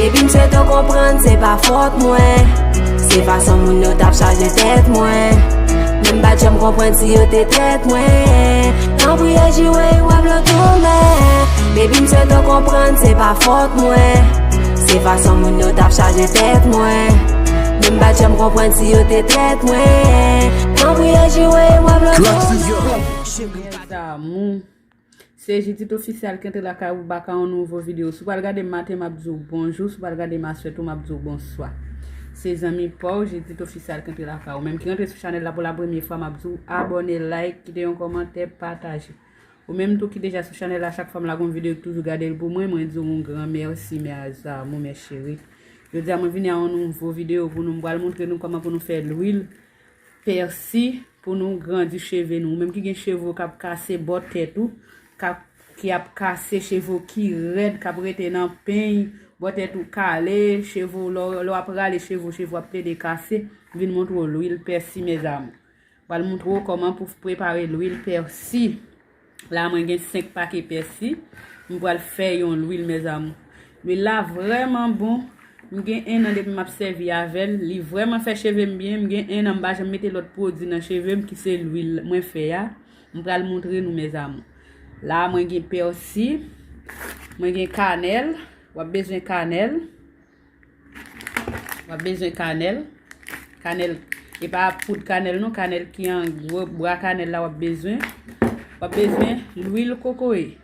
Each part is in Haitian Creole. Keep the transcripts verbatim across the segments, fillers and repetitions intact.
Baby, m swete w konprann, se pa fòt mwen. Se fason moun yo t ap chaje tèt mwen. Men m pa t janm konprann si yo te trèt mwen. Tanpri, ejire w ap lòt tounen. Baby, m swete w konprann, se pa fòt mwen. Se fason moun yo t ap chaje tèt mwen. Men m pa t janm konprann si yo te trèt mwen. Tanpri, ejire w ap lòt tounen. Mes amours. Se Judith Official ki antre lakay ou bak a yon nouvo videyo. Si w pral gade m maten, m ap di w bonjou. Si w pral gade m aswè tou, m ap di w bonswa. Se zanmi pa w, Judith Official ki antre lakay ou. Menm ki rantre sou chanèl la pou la premye fwa, m ap di w abòne, like, kite yon kòmantè, pataje. Ou menm tou ki deja sou chanèl la, chak fwa m lage yon videyo, ki toujou gade l pou mwen, mwen di w yon gran mèsi, mes amours, mes chéris. Jodi a, mwen vini a yon nouvo videyo pou nou. M pral montre nou kòman pou nou fè lwil pèsi pou nou grandi cheve nou. Ou menm ki gen cheve w k ap kase bò tèt ou, k ap, ki ap kase cheve w ki rèd, k ap rete nan peny, bò tèt ou kale, cheve w, lè w, lè w ap rale cheve w, cheve w ap plede kase, vin montre w lwil pèsi, mes amours. Pral montre w kòman pou prepare lwil pèsi. La, mwen gen senk pake pèsi. M pral fè yon lwil, mes amours. Lwil la vrèman bon. M gen enn an depi m ap sèvi avè l. Li vrèman fè cheve m byen. M gen enn an, m pa janm mete lòt pwodui nan cheve m, ki se lwil mwen fè a. M pral montre nou, mes amours. La, mwen gen pèsi. Mwen gen kanèl. W ap bezwen kanèl. W ap bezwen kanèl. Kanèl, e pa poud kanèl non, kanèl ki an gwo bwa kanèl la w ap bezwen. W ap bezwen lwil kokoye.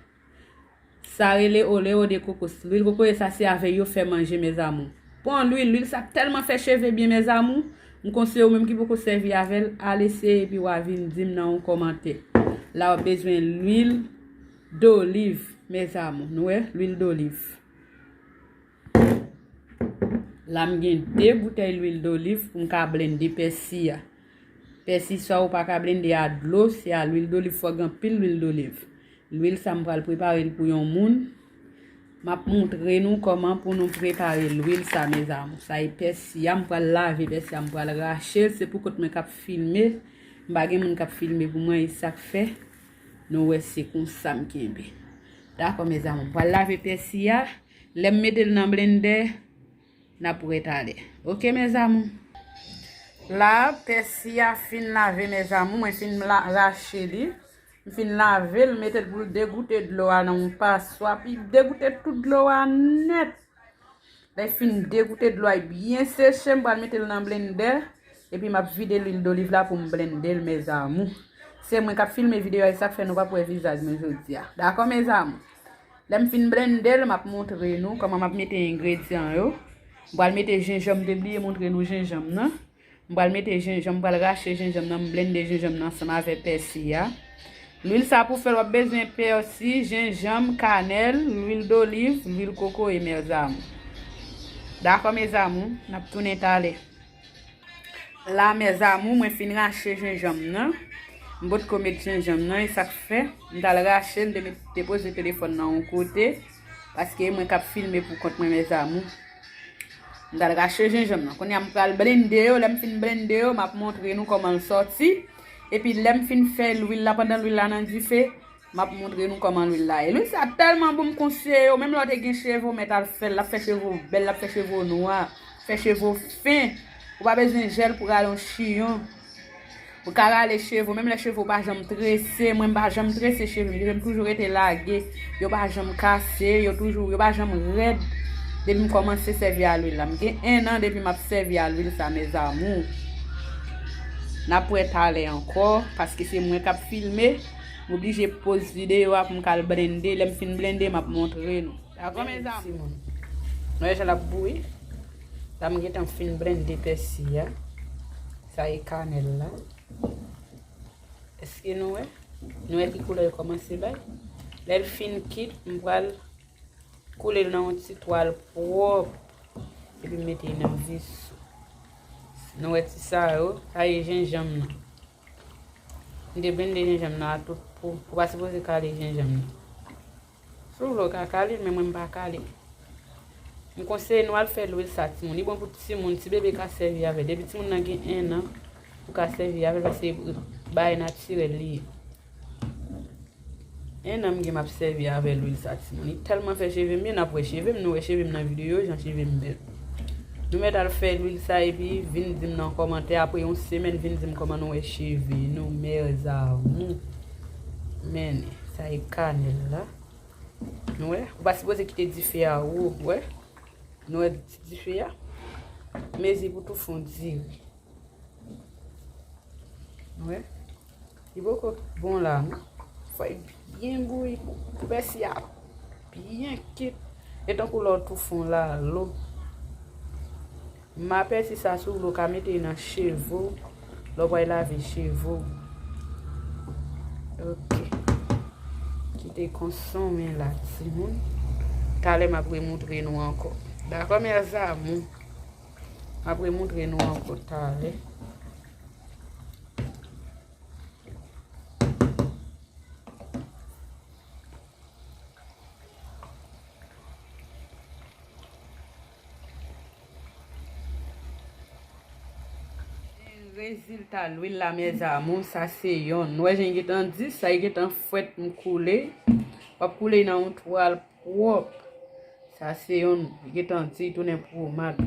Sa rele óleo de coco. Lwil kokoye sa se avè yo fè manje, mes amours. Pran lwil, lwil sa tèlman fè cheve byen, mes amours. M konseye ou menm ki poko sèvi avè l, al eseye epi w a vin di m nan yon kòmantè. La w ap bezwen lwil doliv, mes amours. Nou wè, lwil doliv. La m gen de boutèy lwil doliv pou m ka blende pèsi a. Pèsi sa ou pa ka blende a dlo, se a lwil doliv, fò gen anpil lwil doliv. Lwil sa m pral prepare l pou yon moun. M ap montre nou kòman pou nou prepare lwil sa, mes amours. Sa e pèsi a, m pral lave pèsi a, m pral rache l, se pou kont mwen k ap filme. M pa gen moun k ap filme pou mwen, e sa k fè nou wè se konsa m kenbe. Dakò, mes amours, m pral lave pèsi a. Lè m mete l nan blendè, n ap wè talè. Oke, mes amours. La, pèsi a fin lave, mes amours. Mwen fin la, rache li. M fin lave l, mete l pou l degoute dlo a nan yon paswa, pi degoute tout dlo a nèt. Lè l fin degoute dlo a, li byen seche, m pral mete l nan blendè. Epi m ap vide lwil doliv la pou m blende l, mes amours. Se mwen k ap filme videyo a, e sa k fè nou p ap wè vizaj mwen jodi a. Dakò, mes amours? Lè m fin blende l, m ap montre nou kòman m ap mete engredyan yo. M pral mete jenjanm, m te bliye montre nou jenjanm nan. M pral mete jenjanm, m pral rache jenjanm nan, m blende jenjanm nan ansanm avè pèsi a. Lwil sa pou fè l, w ap bezwen pèsi, jenjanm, kanèl, lwil doliv, lwil kokoye, mes amours. Dakò, mes amours, n ap tounen talè. La, mes amours, mwen fin rache jenjanm nan. M potko met jenjanm nan, e sa k fè m t al rache l, m te met, te poze telefòn nan yon kote, paske e mwen k ap filme pou kont mwen, mes amours. M t al rache jenjanm nan. Kounye a, m pral blende yo. Lè m fin blende yo, m ap montre nou kòman l sòti. Epi, lè m fin fè lwil la, pandan lwil la nan dife, m ap montre nou kòman lwil la ye. Lwil sa tèlman bon, m konseye w. Menm lè w te gen cheve, w mèt al fè l. L ap fè cheve w bèl, l ap fè cheve w nwa, fè cheve w fen. Ou pa bezwen jèl pou rale yon chiyon. Ou ka rale cheve w, menm lè cheve w pa janm trese. Mwen, m pa janm trese cheve m. Cheve m toujou rete lage. Yo pa janm kase, yo toujou, yo pa janm rèd. Depi m kòmanse sèvi a lwil la. M gen enn an depi m ap sèvi a lwil sa, mes amours. N ap wè talè ankò, paske se mwen k ap filme. M oblije poz videyo a pou m ka al blende. Lè m fin blende, m ap montre nou. Dakò, mes amours? Nou wè jan l ap bouyi? La, m gentan fin blende pèsi a. Sa e kanèl la. Èske nou wè? Nou wè ki koulè l kòmanse bay? Lè l fin kit, m pral koule l nan yon ti twal pwòp. Epi m mete l nan visou. Nou wè ti sa yo? Sa e jenjanm nan. M te blende jenjanm nan a tout pou. Ou pa sipoze kale jenjanm nan. Si w vle, w ka kale l, men mwen, m pa kale l. M konseye nou al fè lwil sa, timoun. Li bon pou timoun, ti bebe ka sèvi avè l. Depi timoun nan gen enn an, ou ka sèvi avè l, paske bagay natirèl li ye. En an m gen m ap sèvi avè lwil sa, timoun. Li tèlman fè cheve m byen, n ap wè cheve m, nou wè cheve m nan videyo, jan cheve m bèl. Nou mèt al fè lwil sa epi vin di m nan kòmantè, apre yon semèn, vin di m kòman nou wè cheve nou, mes amours. Men, sa e kanèl la. Nou wè? Ou pa sipoze kite dife a wo, wè? Nou wè ti dife a? Mezi pou tou fon diri. Wè. Li poko bon la, non. Fò l byen bouyi pou, pou pèsi a byen kit. E tankou lè w tou fon lalo. Ma pèsi sa sou w, ou ka mete nan cheve w. Lè w pral lave cheve w. Ok. Kite konsonmen la, timoun. Talè m ap remoutre nou ankò. Dakò, mes amours? M ap remoutre nou ankò talè. Rezilta lwil la, mes amours, sa se yonn. Nou wè jan l gentan di, sa l gentan fwèt, m koule. W ap koule nan yon twal pwòp. Sa se yonn, li gentan di, li tounen pwomad.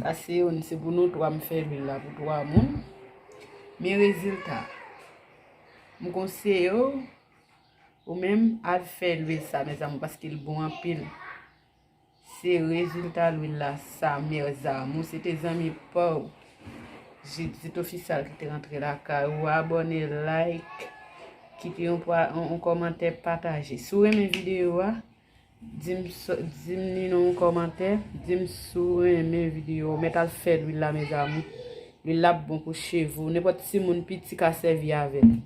Sa se yonn, se pou nou twa m fè lwil la, pou twa moun. Men rezilta. M konseye w, ou menm, al fè lwil sa, mes amours, paske l bon anpil. Se rezilta lwil la sa, mes amours. Se te zanmi pa w, Judith Official ki te rantre lakay ou. Abòne, like, kite yon, pwa- yon, yon kòmantè, pataje. Si w renmen videyo a, di m so- di m li nan yon kòmantè, di m si w renmen videyo a. Ou mèt al fè lwil la, mes amours. Lwil la ap bon pou cheve w. Nenpòt timoun piti ka sèvi avè l.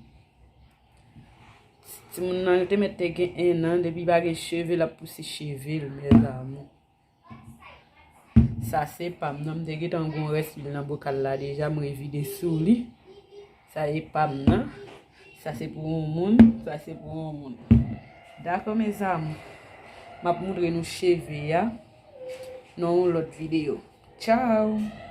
Timoun nan, yo te mèt te gen en an, depi pa gen cheve, l ap pouse cheve l, mes amours. Sa se pa m nan, m te gentan gon rès lwil nan bokal la deja, m revide sou li. Sa e pa m nan. Sa se pou yon moun, sa se pou yon moun. Dakò, mes amours. M ap moutre nou cheve a nan yon lòt videyo. Tchao!